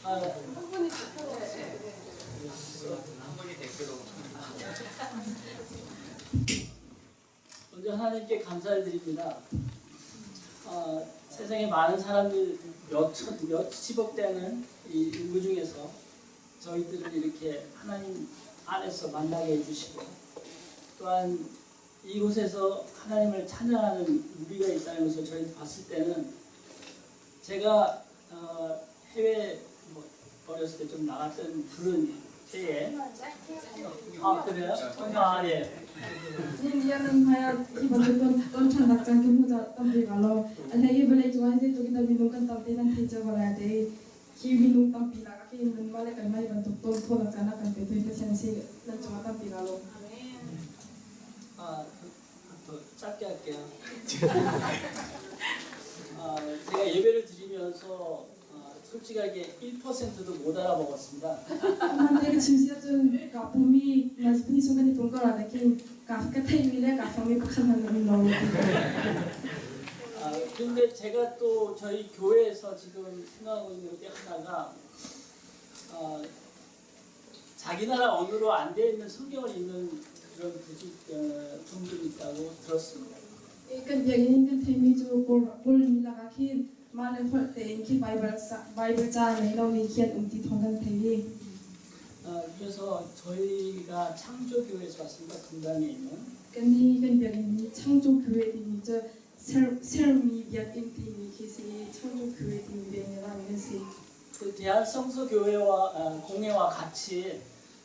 한 분이 대표로 한 분이 대표로. 먼저 하나님께 감사를 드립니다. 어, 세상에 많은 사람들 몇천, 몇십억 되는 이 인구 중에서 저희들을 이렇게 하나님 안에서 만나게 해주시고 또한 이곳에서 하나님을 찬양하는 우리가 있다는 것을 저희 봤을 때는 제가 어, 해외 뭐 어렸을 때 좀 나갔던 그런 때에 아 그래요? 아 예. Nin yan haya hi bantuk ton ton than nak cang kim huja tampi ka lo a hlei vawlei cung ah hin zeitluk in dah minung kan tam te nan thei cio ko lai te hi minung tampi lak ah khin nanmah le kanmah hi bantuk ton khawhnak caan a kan pe tu hi Pathian si nan cungah tampi ka lawm. 아, 더 짧게 할게요. 아, 제가 예배를 드리면서 아, 솔직하게 1%도 못 알아먹었습니다. Hman te ka chim si ahcun ka pumi nazipini sung kan i pum ko la nakin ka ka theimi le ka fangmi pakhat hmanh an um lo. 아, 근데 제가 또 저희 교회에서 지금 생각하고 있는 게 하나가 아, 자기 나라 언어로 안 되어 있는 성경을 읽는 그런 부지, 어, 분들이 있다고 들었습니다. I kan biakinn in kan theimi cu Kawl Kawlmi lakah khin mah le holh tein khi Baibal ca Baibal ca nei lomi khi an um ti thawng kan thei i 아, 그래서 저희가 창조교회에서 왔습니다. 분당에 있는. kannih kan biakinn hi Changtu 교회 timi cu ser sermi biakinn timi khi si i Changtu 교회 timi biakinn a rami kan si. 그 대한성서교회와 아, 공회와 같이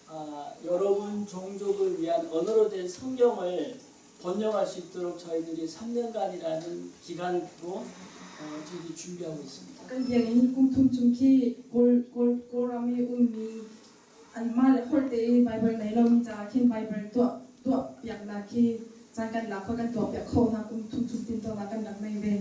아, 여러분 종족을 위한 언어로 된 성경을 번역할 수 있도록 저희들이 3년간이라는 기간을 두고 어, 저희들이 준비하고 있습니다. Kan biakinn hi kum thum chung khi Kawl Kawl Kawlram i ummi anmah le holh te i Baibal nei lomi caah khin Baibal tuah tuah piaknak khi caan kan lak khawh kan tuah piak khawh hna kum thum chung tintuahnak kan rak nei ve.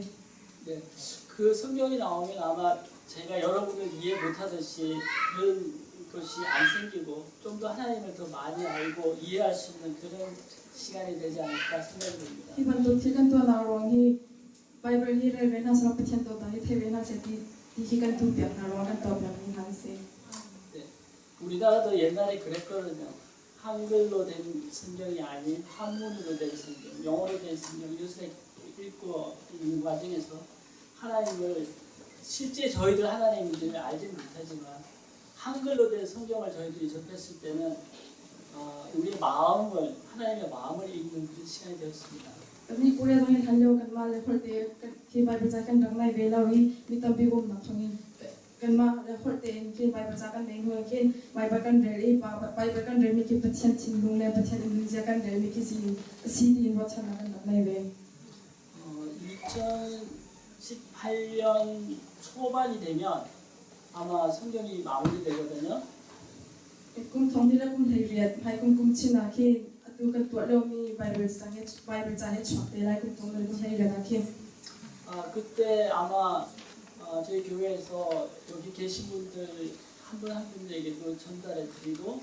네, 그 성경이 나오면 아마 제가 여러분을 이해 못하듯이 그런 것이 안 생기고 좀 더 하나님을 더 많이 알고 이해할 수 있는 그런 시간이 되지 않을까 생각이 듭니다. Hi bantuk thil kan tuahnak ruang hi Baibal hi rel ve hna sehlaw Pathian dawtnak hi thei ve hna seh ti ti hi kan duhpiak hna ruangah kan tuahpiakmi hna an si. 네, 우리나라도 옛날에 그랬거든요. 한글로 된 성경이 아닌 한문으로 된 성경, 영어로 된 성경 요새 읽고 있는 과정에서 하나님을 실제 저희들 하나님인지를 알지 못하지만 한글로 된 성경을 저희들이 접했을 때는 어, 우리 마음을 하나님의 마음을 읽는 그런 시간이 되었습니다. Kannih Korea zong hi hlanlio kanmah le holh te khi Baibal ca kan rak nai ve lo i mi tampi bawmhnak thawngin kanmah le holh tein khin Baibal ca kan nei hnu ah khin Baibal kan rel i Baibal kan relmi khi Pathian thinlung le Pathian nunzia kan relmi khi si a si tiin ruahchannak kan rak nei ve. 어, 2018년 초반이 되면 아마 성경이 마무리되거든요. Kum thong ni le kum 18 hmai kum kum chin ah khin atu kan tuah liomi Baibal cang hi Baibal ca hi chuak te lai kum thong ni le kum 18 ah khin. 아, 그때 아마 어, 저희 교회에서 여기 계신 분들 한 분 한 분에게도 전달해 드리고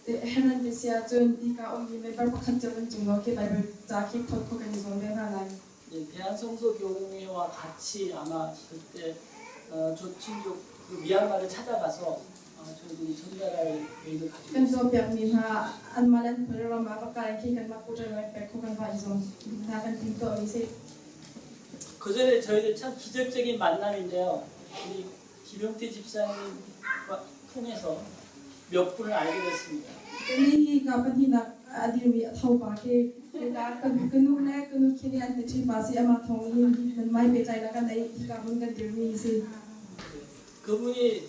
Hernan te si ahcun hika ummi member pakhat cio nan cung lawng khi Baibal ca khi phawt khawh kan i zuam ve hna lai. 예, 대한성서교회와 같이 아마 그때 어, 조친족 그 미얀마를 찾아가서 어, 저희들이 전달할 계획을 가지고 Kan 있습니다. tuahpiakmi hna anmah le an phun ram ah va kai khi kanmah puṭa in pek khawh kan va i zuam hna kan timhtuahmi si. 그 전에 저희들 참 기적적인 만남인데요. 우리 김용태 집사님과 통해서 몇 분을 알게 됐습니다. Kani hi ka pahnihnak a dirmi a tho pa khi hika kan ka nu le ka nu khi nih an ṭhi pa si amah thawng hin nan mai pehtlainak kan ei hika hmun kan dirmi hi si. 그분이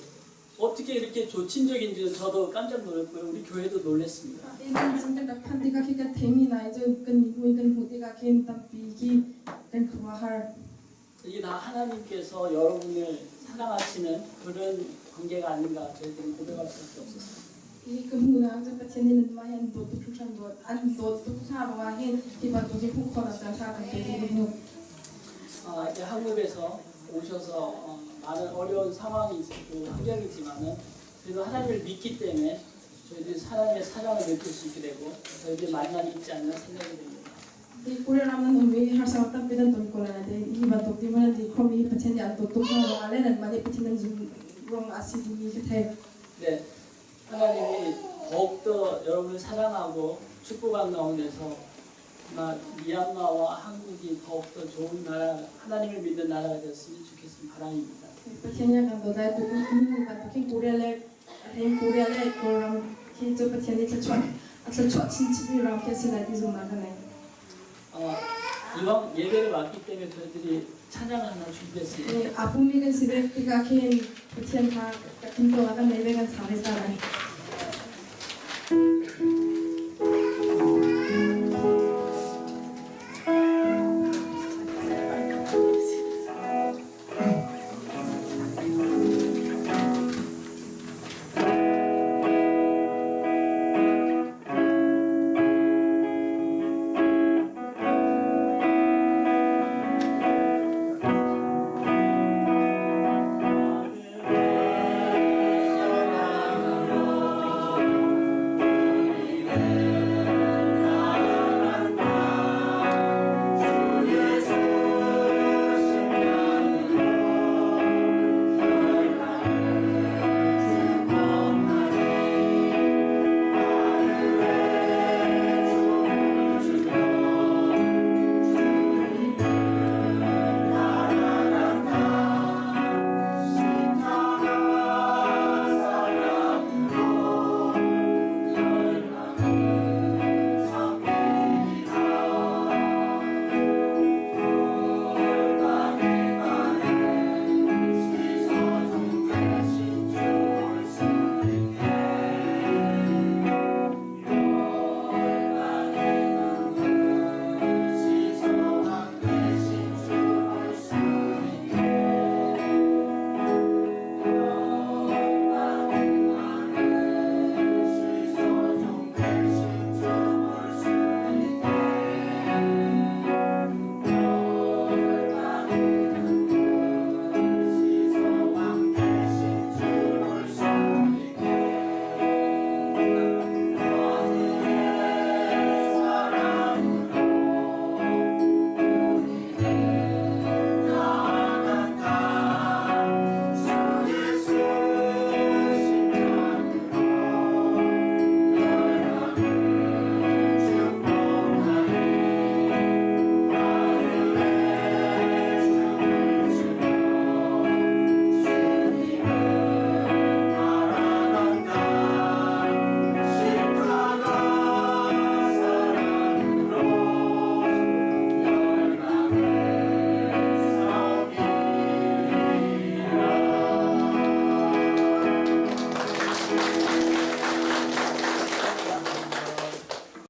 어떻게 이렇게 조친족인지 저도 깜짝 놀랐고요. 우리 교회도 놀랐습니다. Tin sin kan rak phan tikah khi kan theimi hna i cun kan mihmui kan hmuh tikah khin tampi khi kan khuaruahhar. 이게 다 하나님께서 여러분을 사랑하시는 그런 관계가 아닌가 저희들은 고백할 수밖에 없었습니다. Hi ka hmuhnak cu Pathian nih nanmah hi an dawt tuk hringhran dawt an dawt tuk hna ruangah hin hi bantuk hi hmuh khawhnak caan ṭha kan pe ti ka hmuh. 아, 이제 한국에서 오셔서 어, 많은 어려운 상황이 있고 환경이지만은 그래도 하나님을 믿기 때문에 저희들이 하나님의 사랑을 느낄 수 있게 되고 저희들 만남이 있지 않나 생각이 됩니다. Hi Korea ram nan um i harsa tampi nan ton ko lai nain hi bantuk ti hmun nan ti khawhmi hi Pathian nih an dawt tuk hna ruangah le nanmah nih Pathian nan zum. ruang ah a si timi ka theih. 네, 하나님이 더욱더 여러분을 사랑하고 축복한 가운데서 아마 미얀마와 한국이 더욱더 좋은 나라, 하나님을 믿는 나라가 되었으면 좋겠는 바람입니다. Pathian nih a kan dawt lai tu ni bantukin Korea le hei Korea le Kawlram khi cu Pathian nih thluachuah a thluachuah chinchinmi ram khi a si lai ti zumhnak ka ngei. 어, 이왕 예배를 왔기 때문에 저희들이 찬양을 하나 준비했습니다. Aa pummi kan si ve tikah khin Pathian kha kan tuah kan nei ve kan sang ve ta lai.